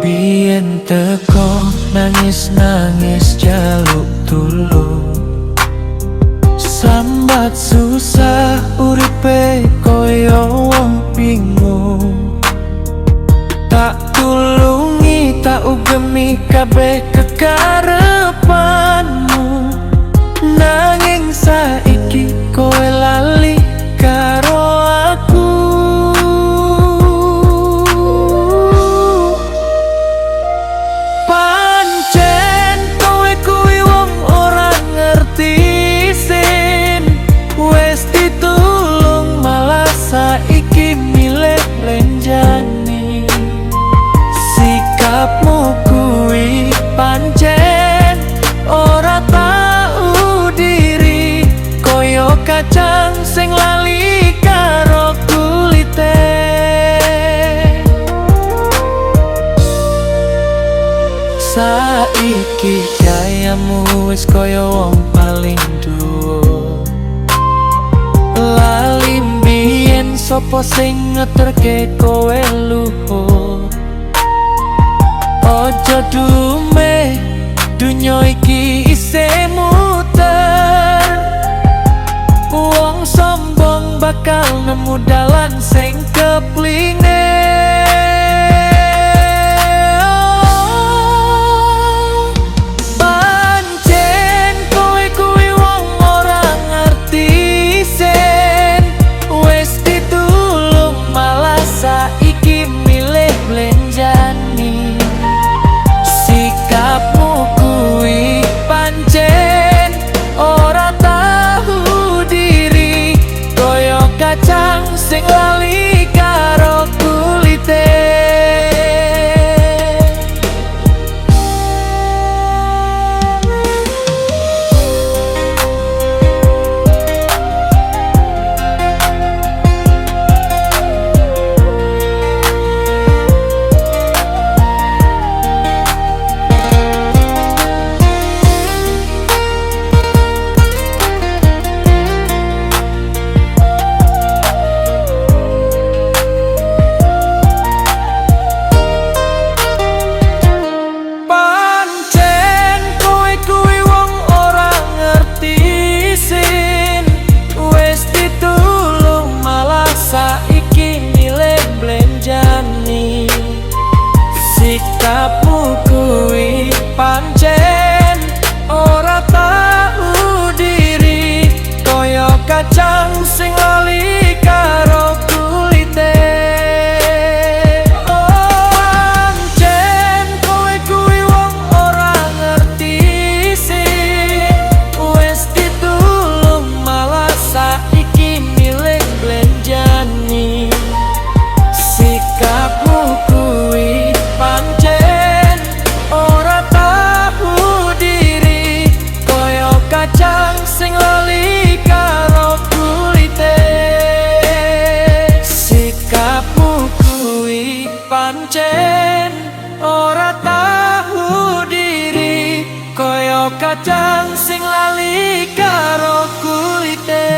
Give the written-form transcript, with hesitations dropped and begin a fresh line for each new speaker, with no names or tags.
Biyen teko nangis-nangis jaluk tulung, sambat susah uripe koyo wong bingung. Tak tulungi, tak ugemi kabeh kekarepanmu, nanging saiki kowe lali karo aku. Pancen kowe kuwi wong ora ngerti isin, wis ditulung malah saiki milih lenjani. Sikapmu kuwi pancen ora tau diri, koyo kacang sing lali karo kulite. Saiki gayamu wis koyo wong paling dhuwur, lali mbiyen sapa sing ngeterke kowe luhur. Ojo dumeh, dunyo iki isih muter, wong sombong bakal nemu dalan sing keplingir. Pancen kowe kuwi wong ora ngerti isin, wis ditulung malah saiki milih blenjani. Sikapmu kuwi pancen ora tahu diri, koyo kacang sing lali karo kulite. Pancen kowe kuwi wong ora ngerti isin, wis ditulung malah saiki milih blenjani. Sikapmu kuwi pancen ora tahu diri, koyo kacang sing lali karo kulite. Pancen kowe kuwi wong ora ngerti isin, wis ditulung malah saiki milih blenjani. Sikapmu kuwi pancen ora tahu diri, koyo kacang sing lali karo kulite. Sikapmu kuwi pancen ora tahu diri, koyo kacang sing lali karo kulite.